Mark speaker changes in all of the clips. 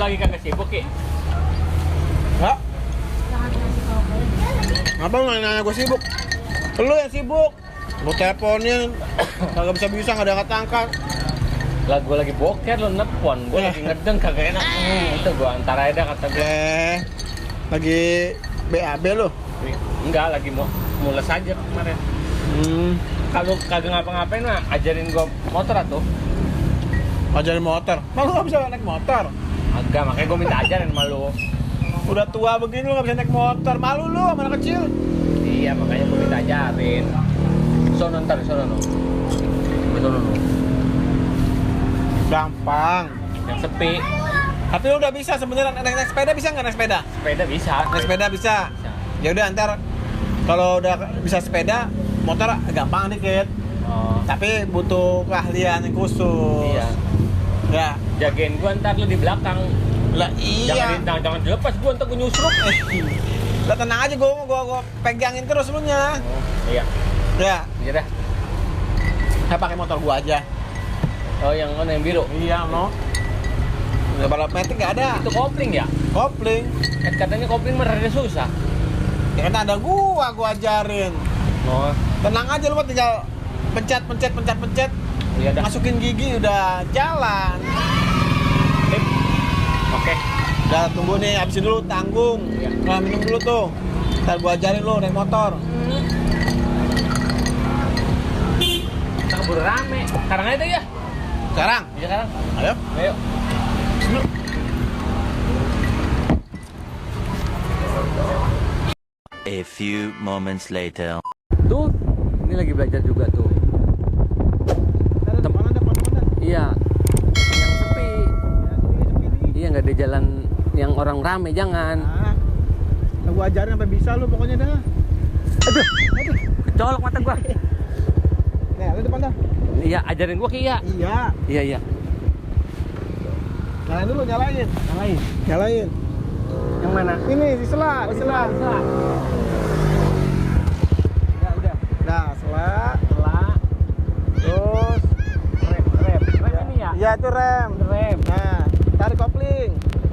Speaker 1: lagi kagak sibuk ya?
Speaker 2: Enggak. Ngapa lu nanya gue sibuk? Lu yang sibuk. Gue teleponin, kagak bisa nggak ada angkat-angkat.
Speaker 1: Lah gue lagi boker lo nelfon, gue lagi ngedeng kagak enak. Itu gue antar aja dah kata gue.
Speaker 2: Lagi BAB lo?
Speaker 1: Enggak, lagi mau mules aja kemarin. Kalau kagak ngapa-ngapain mah ajarin gue motor atuh.
Speaker 2: Ajarin motor? Malu nggak bisa naik motor?
Speaker 1: Agak, makanya gue minta ajarin sama lu.
Speaker 2: Udah tua begini lu nggak bisa naik motor, malu lu sama anak kecil?
Speaker 1: Iya, makanya gue minta ajarin. Sono ntar, sono no. Sono no.
Speaker 2: Gampang.
Speaker 1: Yang sepi.
Speaker 2: Tapi lu udah bisa sebenarnya naik sepeda, bisa nggak naik sepeda?
Speaker 1: Sepeda bisa.
Speaker 2: Naik sepeda bisa.
Speaker 1: Bisa.
Speaker 2: Ya udah ntar kalau udah bisa sepeda, motor gampang dikit.
Speaker 1: Oh.
Speaker 2: Tapi butuh keahlian yang khusus.
Speaker 1: Iya.
Speaker 2: Ya.
Speaker 1: Jagain gue ntar lu di belakang.
Speaker 2: Lah iya.
Speaker 1: Jangan dilepas gue, ntar gue nyusruk.
Speaker 2: Lah tenang aja, gua pegangin terus lu nya.
Speaker 1: Oh, iya.
Speaker 2: Ya.
Speaker 1: Iya dah.
Speaker 2: Saya pakai motor gua aja.
Speaker 1: Oh, yang mana yang biru?
Speaker 2: Iya, no. Udah balap metik nggak ada.
Speaker 1: Itu kopling ya?
Speaker 2: Kopling.
Speaker 1: Katanya kopling mah rada susah.
Speaker 2: Ya kan ada gua ajarin.
Speaker 1: Oh.
Speaker 2: Tenang aja lu mah tinggal pencet.
Speaker 1: Iya dah.
Speaker 2: Masukin gigi udah jalan.
Speaker 1: Sip. Oke.
Speaker 2: Udah tunggu nih, habisin dulu tanggung.
Speaker 1: Iya.
Speaker 2: Nah, minum dulu tuh. Ntar gua ajarin lu naik motor.
Speaker 1: Kita keburu rame. Sekarang aja ya.
Speaker 2: Sekarang?
Speaker 1: Iya sekarang.
Speaker 2: Ayo.
Speaker 1: Ayo.
Speaker 3: A few moments later.
Speaker 1: Tuh, ini lagi belajar juga tuh.
Speaker 2: Mana ada.
Speaker 1: Iya. Yang sepi. Iya, nggak ada jalan yang orang rame, jangan.
Speaker 2: Nah, gua ajarin sampai bisa lu pokoknya dah.
Speaker 1: Aduh. Kecolok mata gua.
Speaker 2: Nih, lu depan dah.
Speaker 1: Iya, ajarin gua Ki ya.
Speaker 2: Iya.
Speaker 1: Iya.
Speaker 2: Nyalain dulu, nyalain. Nyalain.
Speaker 1: Yang mana?
Speaker 2: Ini di sela.
Speaker 1: Salah. Ya udah.
Speaker 2: Nah, sela.
Speaker 1: Salah.
Speaker 2: Terus
Speaker 1: Rem ini ya?
Speaker 2: iya itu rem.
Speaker 1: Rem.
Speaker 2: Nah, tarik kopling.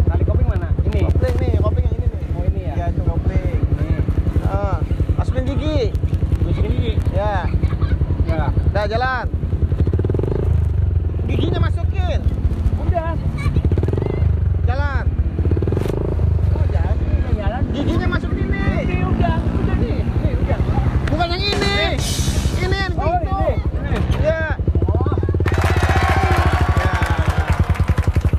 Speaker 1: Tali kopling mana? Ini.
Speaker 2: Kopling nih, kopling yang ini nih.
Speaker 1: Oh, ini ya.
Speaker 2: Iya, itu kopling.
Speaker 1: Ini.
Speaker 2: Masukin gigi.
Speaker 1: Masukin gigi.
Speaker 2: Ya.
Speaker 1: Ya.
Speaker 2: Dah jalan. Giginya masuk.